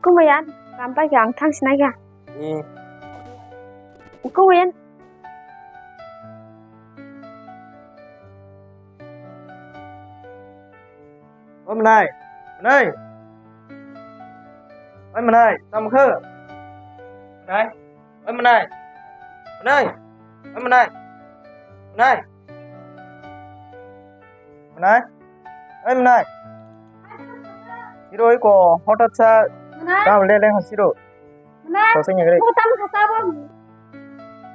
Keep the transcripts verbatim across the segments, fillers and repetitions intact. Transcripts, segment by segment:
Kumayan, kampai khe ang thang sinai kha. Eh. Kumayan. Oi mwnai, mwnai. Oi mwnai, tamo khe? Mwnai, oi mwnai. Mwnai, oi mwnai. Mwnai. Mwnai, oi mwnai. Hiro oi ko hotat sa Mwnai. Tamo le le hasiro. Mwnai. Soseng ngre. Mo tam khasa bo.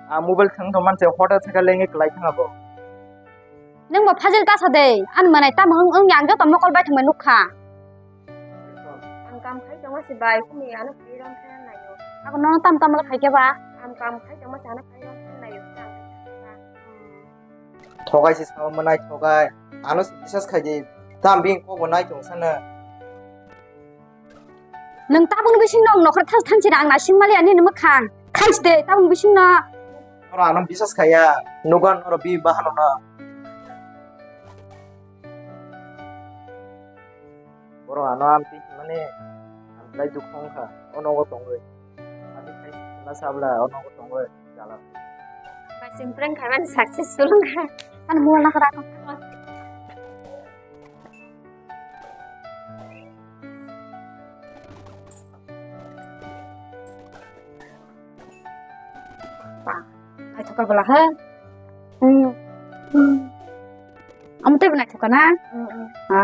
A mobile thang to manse hotat sa ka lenge klai thang abo. Nang bo phajil ta sa de. Ani mwnai tam wng wng yang joto mokol bai thangmai nukha. Ang kam khai tongma se bai, kumi ano khai rang khai nayo. Ako nono tam tam la khai khe ba? Ang kam khai tongma se ano khai rang khai nayo. Thogai se sao mwnai thogai. Ano se bisas khai di. Tam bing ko bo nai tong sana. Nang tabung bising nong nokhra thang thang chira ang nasing mali ani ni mwkhang. Thang de tabung bising no. Ora ano bisas khaya. Nugan ora bi bahalo na. Borok ano amtwi hwnmani amtwlai dukha wngkha, o nogo tongwi. Amtwi khai hwnma sabla o nogo tongwi jala. Bai chwng prank khaimani successful wngkha. Ani mula nakha rakha. Naithoka bwla ha. Hmm. Hmm. Amo teibo naithoka na? Hmm, hmm. Ha.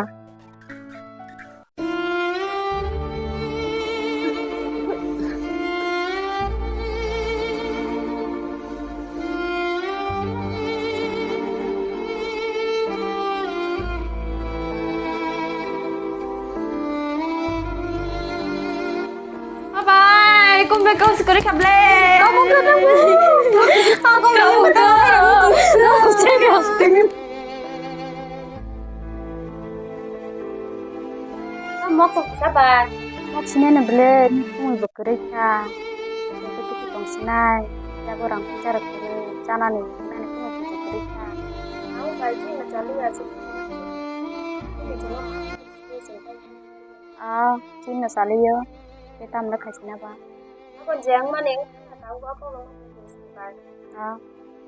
Bye bye. Come back, come, sikori khable. Kamu, kamu, kamu. Aku, kamu, kamu. Mokok sabar. Kok sinai na bele, ni kumui bo kwrwi kha. Joto kithi tong sinai, yago rang puisa rok kwrwi, chanani, nani kumui bo kwrwi kha. Ang bai chini chali ya se. Ah, chini chali yo. Tei tamno khai sina ba? Ako jeng mani wngkha tang bo ako bo. Ah.